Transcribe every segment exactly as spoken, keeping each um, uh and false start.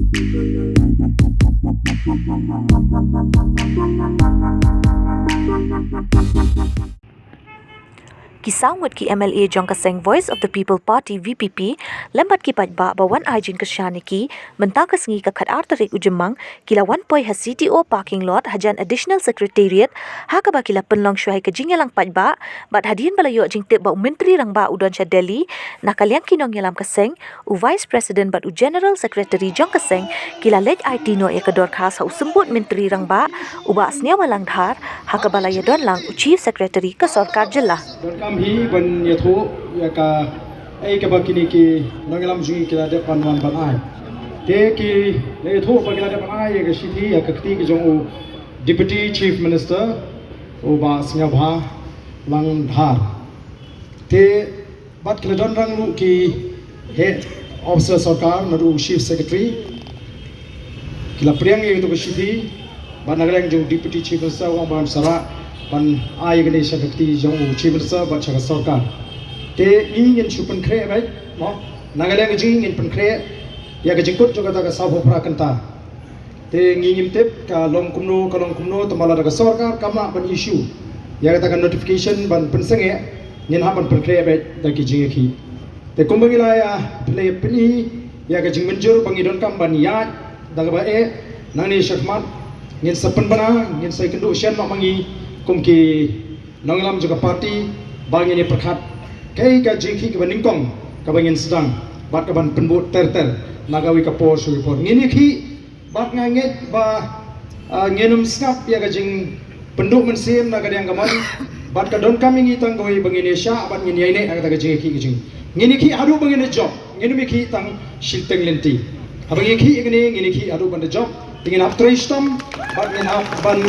Ki saw ngut ki M L A jong ka seng Voice of the People Party, V P P, lem bad ki paidbah ba wan ai jingkyrshan ïa ki, mynta ka sngi ka khatar tarik u Jymmang, ki la wan poi ha C T O parking lot hajan Additional Secretariat, ha kaba ki la pynlong shuwa ïa ka jingïalang paidbah, bad hadien ba la ïoh jingtip ba u Myntri Rangbah u don sha Delhi, na ka liang ki nongïalam ka seng, u Vice President bad u General Secretary jong ka seng, ki la leit aiti noh ïa ka dorkhas ha u Symbud Myntri Rangbah, u Bah Sniawbhalang Dhar, ha kaba la ïadon lang u Chief Secretary ka sorkar jylla. Donkam hi ban ïathuh ïa ka, ei, kaba kine ki nongïalam jong ngi ki la dep ban wan ban ai. Te ki la ïathuh ba ki la dep ban ai ïa ka shithi, ïa ka kti ka jong u Deputy Chief Minister, u Bah Sniawbhalang Dhar. Te bad ki la don rang ruh ki head officer sorkar, naduh u Chief Secretary, ki la pdiang ïa kato ka shithi, bad na ka liang jong u Deputy Chief Minister u ong ba ngam shah rah ban ai ïa kane sha ka kti jong u Chief Minister bad sha ka sorkar. Te ngi ngin shu pynkhreh beit, mo, na ka liang ka jong ngi ngin pynkhreh ïa ka jingkut jong kata ka sawphew phra kynta. Te ngi ngim tip ka long kumno, ka long kumno, tangba lada ka sorkar kam lah ban issue ïa kata ka notification ban pynsangeh, ngin hap ban pynkhreh beit da ki jingïakhih. Te kumba ngi la ïa pynlong pyni ïa ka jingmynjur ba ngi donkam ban ïaid da kaba eh, nangne shakhmat ngin sa pynbna, ngin sa ïakynduh shen noh ma ngi kum ki nongïalam jong ka party, ba ngin ïa pyrkhat kaei ka jingïakhih kaba nyngkong kaba ngin sdang, bad kaban pynbud ter ter na kawei ka por sha kawei ka por. Ngin ïakhih, bad nga ngeit ba, ah, ngin ym sngap ïa ka jingpynduh mynsiem na ka liang ka mon, bad ka donkam ïa ngi tang kawei ba ngin ïashah bad ngin ïaineh ha kata ka jingïakhih ka jong ngi. Ngin ïakhih haduh ba ngin ïa jop, ngin ym ïakhih tang shiteng lynti. Haba ngi ïakhih ïa kane, ngin ïakhih haduh ban da jop, te ngin hap trei shitom, bad ngin hap ban,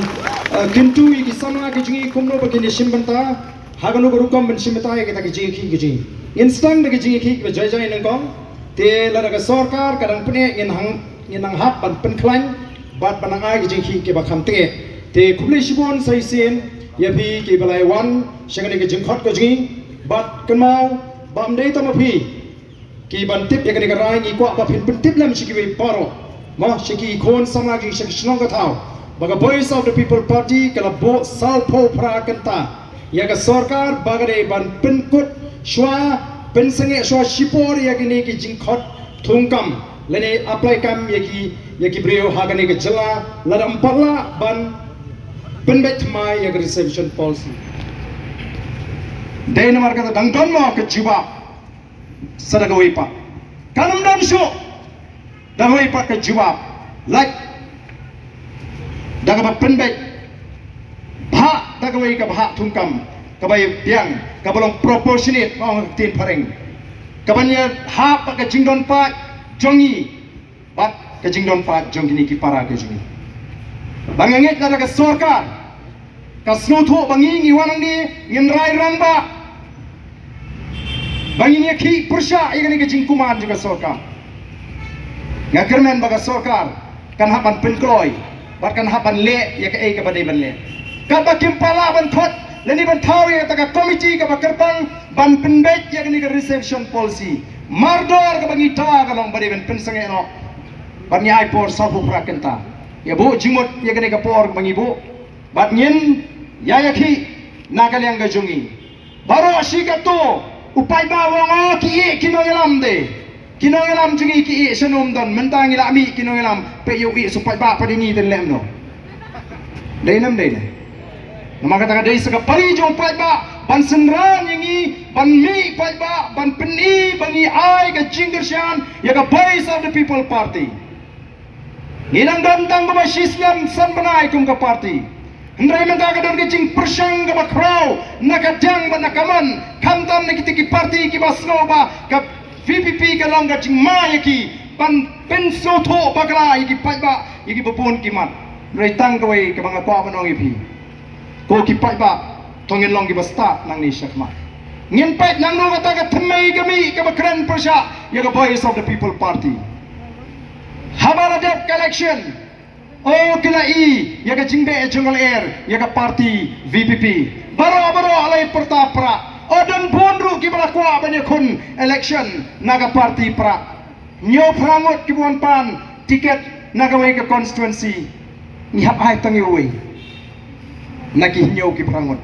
ah, kyntu ïa ki samla ki jong ngi kumno ba kin ïashim bynta ha kano ka rukom ban shim bynta ïa kita ki jingïakhih ki jong ngi. Ngin sdang da ki jingïakhih kiba jai jai nyngkong. Te lada ka sorkar ka dang pyneh, ngin hap, ngin nang hap ban pynkhlaiñ bad ban nang ai ki jingïakhih kiba kham tyngeh. Te khublei shibun sa shisien ïa phi kiba la wan sha kane ka jingkhot ka jong ngi, bad kynmaw ba ym dei tang ma phi kiban tip ïa kane ka rai, ngi kwah ba phin pyntip lem sha kiwei baroh, mo, sha ki khun samla jong ngi sha ki shnong ka thaw, ba ka Voice of the People Party ka la buh sawphew phra kynta ïa ka sorkar ba ka dei ban pynkut shuwa, pynsangeh shuwa shipor ïa kine ki jingkhot thungkam lane apply kam ïa ki, ïa ki briew ha kane ka jylla, lada ym pat lah ban pynbeit thymmai ïa ka reservation policy. Dei namar kata dang don mo ka jubab sa da kawei pat? Kan ym don shuh da kawei pat ka jubab. Lait da kaba pynbeit bhah da kawei ka bhah thungkam kaba ïa biang, kaba long proportionate, ma ong ka ktien phareng, kaban ïahap bad ka jingdon paid jong ngi bad ka jingdon paid jong kine ki para ki jong ngi. Ba nga ngeit lada ka sorkar ka sngewthuh ba ngi ngi wan hangne ngin rai rangbah, ba ngin ïakhih pyrshah ïa kane ka jingkuman jong ka sorkar, nga kyrmen ba ka sorkar kan hap ban pynkloi bad kan hap ban leh ïa kaei kaba dei ban leh. Katba kim pat lah ban khot lane ban thaw ïa kata ka komiti kaba kyrpang ban pynbeit ïa kane ka reservation policy, mardor kaba ngi dawa ka long ba dei ban pynsangeh noh bad ngi ai por sawphew phra kynta. Ïa buh jingmut ïa kane ka por ba ngi buh bad ngin ïa ïakhih na ka liang ka jong ngi. Baroh shi katto u paidbah u ong, oh, ki ïeh ki nongïalam de. Ki nongïalam jong ngi ki ïeh, shano ym don, mynta ngi la mih ki nongïalam, peit ïa u ïeh u paidbah, pat ïa ngi te lem noh. Dei ne ym dei ne? Namar kata ka dei sa ka pari jong u paidbah ban synran ïa ngi, ban mih paidbah, ban pyni ba ngi ai ka jingkyrshan ïa ka Voice of the People Party. Ngi dang don tang kumba shi snem san bnai kum ka party. Hynrei mynta ka don ka jingpyrshang kaba khraw na ka diang bad na ka mon, khamtam na kita ki party kiba sngew ba ka V P P ka long ka jingma ïa ki ban pynsngewthuh bakla ïa ki paidbah, ïa kiba bun ki mat. Hynrei tang kawei kaba nga kwah ban ong ïa phi, ko ki paidbah, to ngin long kiba stad nangne shakhmat. Ngin peit nangno kata ka thymmei ka mih kaba kren pyrshah ïa ka Voice of the People Party. Haba la dep ka election, oh, ki la i ïa ka jingbeh jong ka lyer ïa ka party V P P. Baroh baroh la ïa pyrta prah. Oh, don bun ruh kiba la kwah ban ïakhun election na ka party prah. Hynñiew phra ngut kiba wan pan tiket na kawei ka constituency, ngi hap ai tang ïa uwei na ki hynñiew ki phra ngut.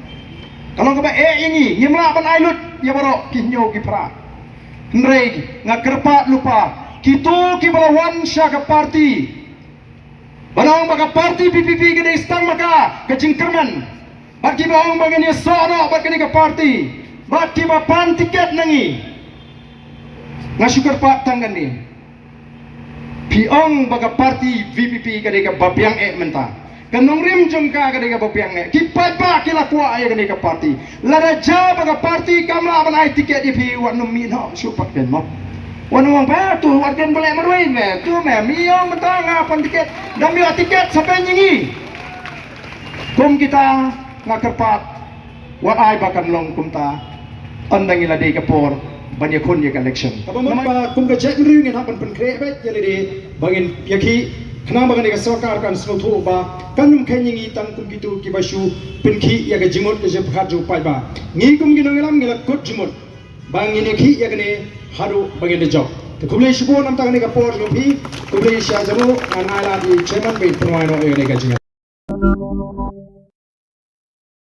Ka long kaba eh ïa ngi, ngim lah ban ai lut ïa baroh ki hynñiew ki phra. Hynrei nga kyrpad lypa, kito kiba la wan sha ka party, ba la ong ba ka party VPP ka dei tang ma ka ka jingkyrmen, bad kiba ong ba ngin ïasoh noh bad kane ka party, bad kiba pan tiket na ngi. Nga shu kyrpad tang kane. Phi ong ba ka party VPP ka dei kaba biang eh mynta. Ka nongrim jong ka ka dei kaba biang eh. Ki paidbah ki la kwah ïa kane ka party. Lada jia ba ka party kam lah ban ai tiket ïa phi, wat nym mih noh shuh pat ken mo. Wat nym ong ba tu wat ken ba leh marwei me. Tu me, mi ong mynta nga pan tiket. Dang ïoh tiket sa pyn ïa ngi. Kum kita nga kyrpad, wat ai ba kan long kumta. Ynda ngi la dei ka por ban ïakhun ïa ka election. Kaba mut ba kum ka jaitbynriew ngin hap ban pynkhreh beit ïa lade ba ngin ïakhih, khnang ba kane ka sorkar kan sngewthuh ba kan ym kheiñ ïa ngi tang kum kito kiba shu pynkhih ïa ka jingmut ka jingpyrkhat jong u paidbah. Ngi kum ki nongïalam ngi la kut jingmut ba ngin ïakhih ïa kane haduh ba ngin da jop. Te khublei shibun namar kane ka por jong phi. Khublei shihajar nguh. Ngan ai lad ïa i chairman ba in pynwai noh ïa kane ka jingïalang.